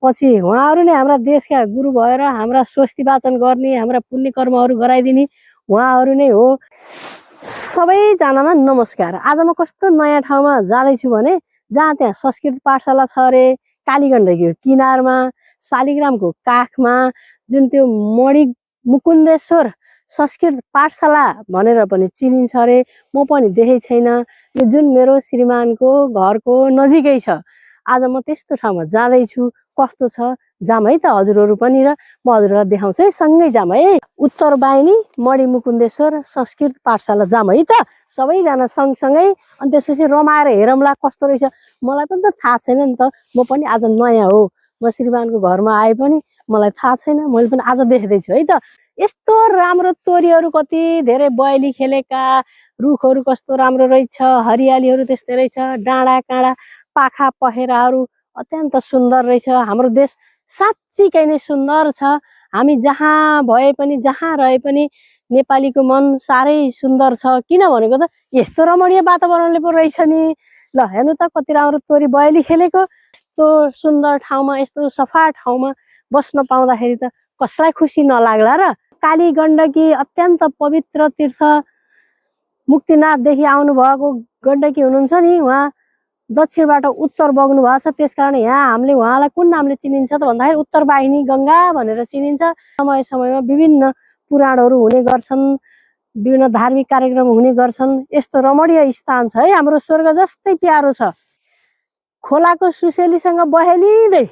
पछि उहाँहरू नै हाम्रा देशका गुरु भएर हाम्रा स्वस्ति वाचन गर्ने, हाम्रा पुण्य कर्महरू गराइदिने उहाँहरू नै हो। सबैजनामा नमस्कार। आज म कस्तो नयाँ ठाउँमा जाँदैछु भने जहाँ त्यहाँ संस्कृत पाठशाला छ अरे, कालीगण्डकीको किनारमा शालिग्रामको काखमा जुन त्यो मणि मुकुन्देश्वर संस्कृत पाठशाला भनेर पनि चिनिन्छ अरे। म पनि देखेको छैन। यो जुन मेरो श्रीमानको घरको नजिकै छ। आज म त्यस्तो ठाउँमा जाँदैछु। कस्तो छ जाम है त हजुरहरू पनि, र म हजुरहरूलाई देखाउँछु है, सँगै जाम है। उत्तर वाहिनी मणि मुकुन्देश्वर संस्कृत पाठशाला जाम है त सबैजना सँगसँगै। अनि त्यसपछि रमाएर हेरौँला कस्तो रहेछ। मलाई पनि त थाहा छैन नि त, म पनि आज नयाँ हो। म श्रीमानको घरमा आए पनि मलाई थाहा छैन, मैले पनि आज देख्दैछु है त। यस्तो राम्रो तोरीहरू कति धेरै बयली खेलेका, रुखहरू कस्तो राम्रो रहेछ, हरियालीहरू त्यस्तै रहेछ, डाँडा काँडा पाखा पखेराहरू अत्यन्त सुन्दर रहेछ। हाम्रो देश साँच्चीकै नै सुन्दर छ। हामी जहाँ भए पनि जहाँ रहे पनि नेपालीको मन साह्रै सुन्दर छ। किन भनेको त यस्तो रमणीय वातावरणले पो रहेछ नि। ल हेर्नु त कति राम्रो तोरी बयली खेलेको। यस्तो सुन्दर ठाउँमा, यस्तो सफा ठाउँमा बस्न पाउँदाखेरि त कसलाई खुसी नलाग्ला र। काली गण्डकी अत्यन्त पवित्र तीर्थ, मुक्तिनाथदेखि आउनुभएको गण्डकी हुनुहुन्छ नि, उहाँ दक्षिणबाट उत्तर बग्नु भएको छ। त्यसकारण यहाँ हामीले उहाँलाई कुन नामले चिनिन्छ त भन्दाखेरि उत्तर वाहिनी गङ्गा भनेर चिनिन्छ। समय समयमा विभिन्न पुराणहरू हुने गर्छन्, विभिन्न धार्मिक कार्यक्रम हुने गर्छन्। यस्तो रमणीय स्थान छ है, हाम्रो स्वर्ग जस्तै प्यारो छ। खोलाको सुसेलीसँग बहेलिँदै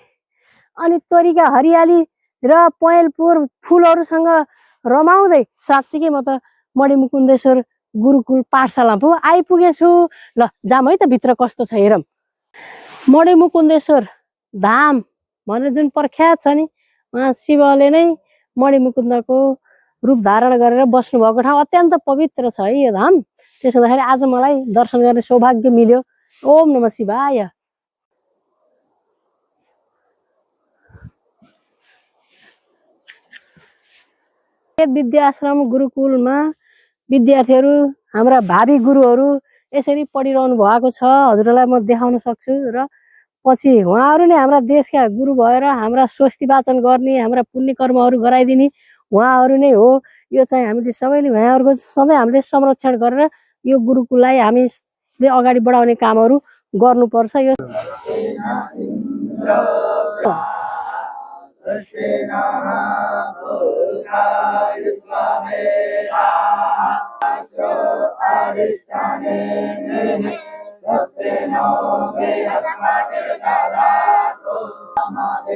अनि तोरीका हरियाली र पहेँलपुर फुलहरूसँग रमाउँदै साँच्चीकै म त मणिमुकुन्देश्वर गुरुकुल पाठशाला पो आइपुगेछु। ल जाम है त भित्र कस्तो छ हेरौँ। मणिमुकुन्देश्वर धाम भनेर जुन प्रख्यात छ नि, उहाँ शिवले नै मणिमुकुन्दको रूप धारण गरेर बस्नुभएको ठाउँ अत्यन्त पवित्र छ है यो धाम। त्यसो हुँदाखेरि आज मलाई दर्शन गर्ने सौभाग्य मिल्यो। ओम नमः शिवाय। विद्याश्रम गुरुकुलमा विद्यार्थीहरू, हाम्रा भावी गुरुहरू यसरी पढिरहनु भएको छ। हजुरलाई म देखाउन सक्छु। र पछि उहाँहरू नै हाम्रा देशका गुरु भएर हाम्रा स्वस्ति वाचन गर्ने, हाम्रा पुण्य कर्महरू गराइदिने उहाँहरू नै हो। यो चाहिँ हामीले सबैले उहाँहरूको सधैँ हामीले संरक्षण गरेर यो गुरुकुललाई हामीले अगाडि बढाउने कामहरू गर्नुपर्छ। यो